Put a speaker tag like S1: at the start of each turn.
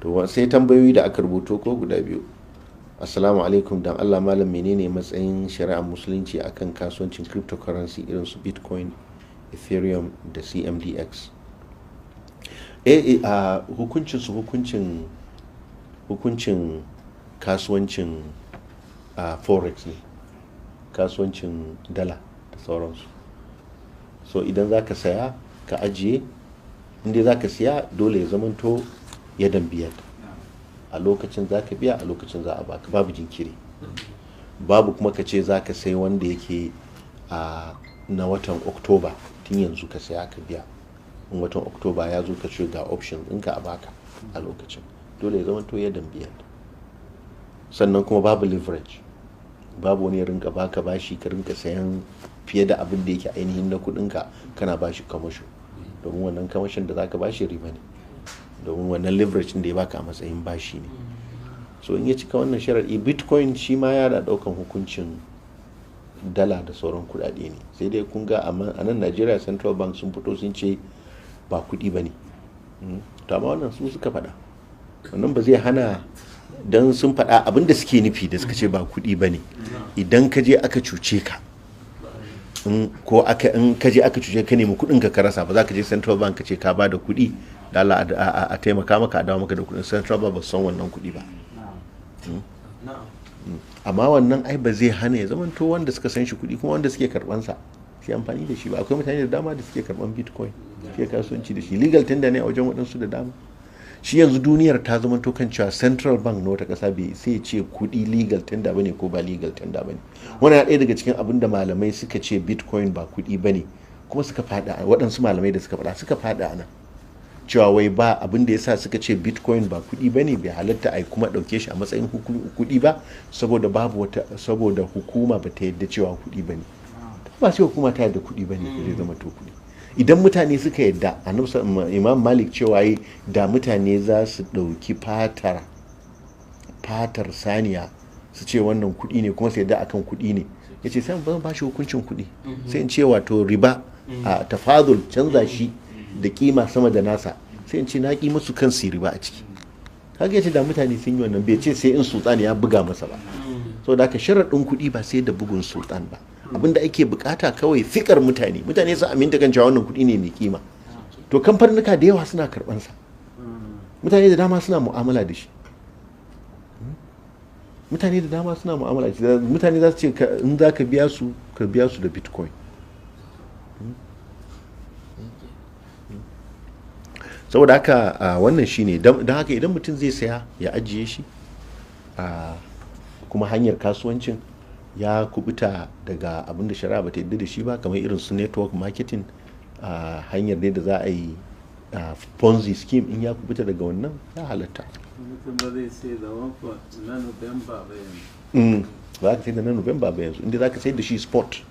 S1: To sai tambayoyi da aka rubuto ko guda biyu. Assalamu alaikum, dan Allah malam, menene matsayin shari'ar musulunci akan kasuwancin cryptocurrency irin su Bitcoin, Ethereum da CMDX? A hukuncin su hukuncin kasuwancin forex ne, kasuwancin dala da sauransu. So idan za ka saya ka ajiye, inda za ka siya dole ya zamanto yadan biyar, a lokacin za ka biya, a lokacin za a baka, babu jinkiri. Babu kuma ka ce za ka sai wanda yake a na watan Oktoba tun yanzu ka saya ka biya, in watan Oktoba ya zo ka ce ga option ɗinka a baka a lokacin. Dole ya zamanto yadan biyar. Sannan kuma babu leverage, babu wani ya rinka baka bashi ka rinka sayan fiye da abin da yake ainihin na kudinka, kana bashi kamasho, domin wannan kamashin da zaka bashi riba ne, domin wannan leverage da ya baka a matsayin bashi ne. So in ya cika wannan sharaɗi, Bitcoin shi ma yana ɗaukan hukuncin dala da sauran kuɗaɗe ne. Sai dai kun ga a nan Najeriya Central Bank sun fito sun ce ba kuɗi ba ne. To amma wannan su suka faɗa, wannan ba zai hana don sun faɗa abin da suke nufi da suka ce ba kuɗi ba ne. Idan ka je aka cuce ka, ko aka in ka je aka cuce ka nemi kuɗin ka rasa, ba za ka je Central Bank ka ce ka ba da kuɗi da Allah a taimaka maka a dawo maka da kuɗin. Central Bank ba su san wannan kuɗi ba. Amma wannan ai ba zai hana ya zamanto wanda suka san shi kuɗi kuma wanda suke karɓan sa sai amfani da shi ba. Akwai mutane da dama da suke karɓan Bitcoin, suke kasuwanci da shi, legal tender ne a wajen waɗansu da dama. Shi yanzu duniyar ta zama to kan cewa Central Bank na wata ƙasa bai sai ya ce kuɗi legal tender bane ko ba legal tender bane. Wannan ɗaya daga cikin abin da malamai suka ce Bitcoin ba kuɗi bane, kuma suka faɗa, waɗansu malamai da suka faɗa suka faɗa nan cewa wai ba abin da yasa suka ce Bitcoin ba kuɗi bane, bai halatta a kuma ɗauke shi a matsayin kuɗi ba, saboda babu wata, saboda hukuma ba ta yadda cewa kuɗi bane. Ba sai hukuma ta yadda kuɗi bane zai zama to kuɗi. Idan mutane suka yadda, annabi Imam Malik cewa yi da mutane za su ɗauki fatar saniya su ce wannan kuɗi ne kuma su yadda akan kuɗi ne, ya ce sai ban ba shi hukuncin kuɗi, sai in ce wato riba a tafadul, canza shi da kima sama da nasa, sai in ce na ƙi musu kan su riba a ciki. Kaga ya ce da mutane sun yi wannan, bai ce sai in sultan ya buga masa ba. Saboda haka sharaɗin kuɗi ba sai da bugun sultan ba. Abinda ake bukata kawai fikar mutane, mutane su aminta kan cewa wannan kuɗi ne mai kima. To kamfanuka da yawa suna karɓan sa, mutane da dama suna mu'amala da shi, mutane da dama suna mu'amala da shi. Mutane za su ce in za ka biya su, ka biya su da Bitcoin. Saboda haka wannan shine, don haka idan mutum zai saya ya ajiye shi, kuma hanyar kasuwancin ya kubuta daga abin da shari'a ba ta yadda da shi ba, kamar irin su network marketing, a hanyar ne da za a yi Ponzi scheme, in ya kubuta daga wannan ya halatta.
S2: Mutum ba zai sai da na November ba yanzu.
S1: Ba za ka sai da na November ba yanzu, inda za ka sai da shi spot.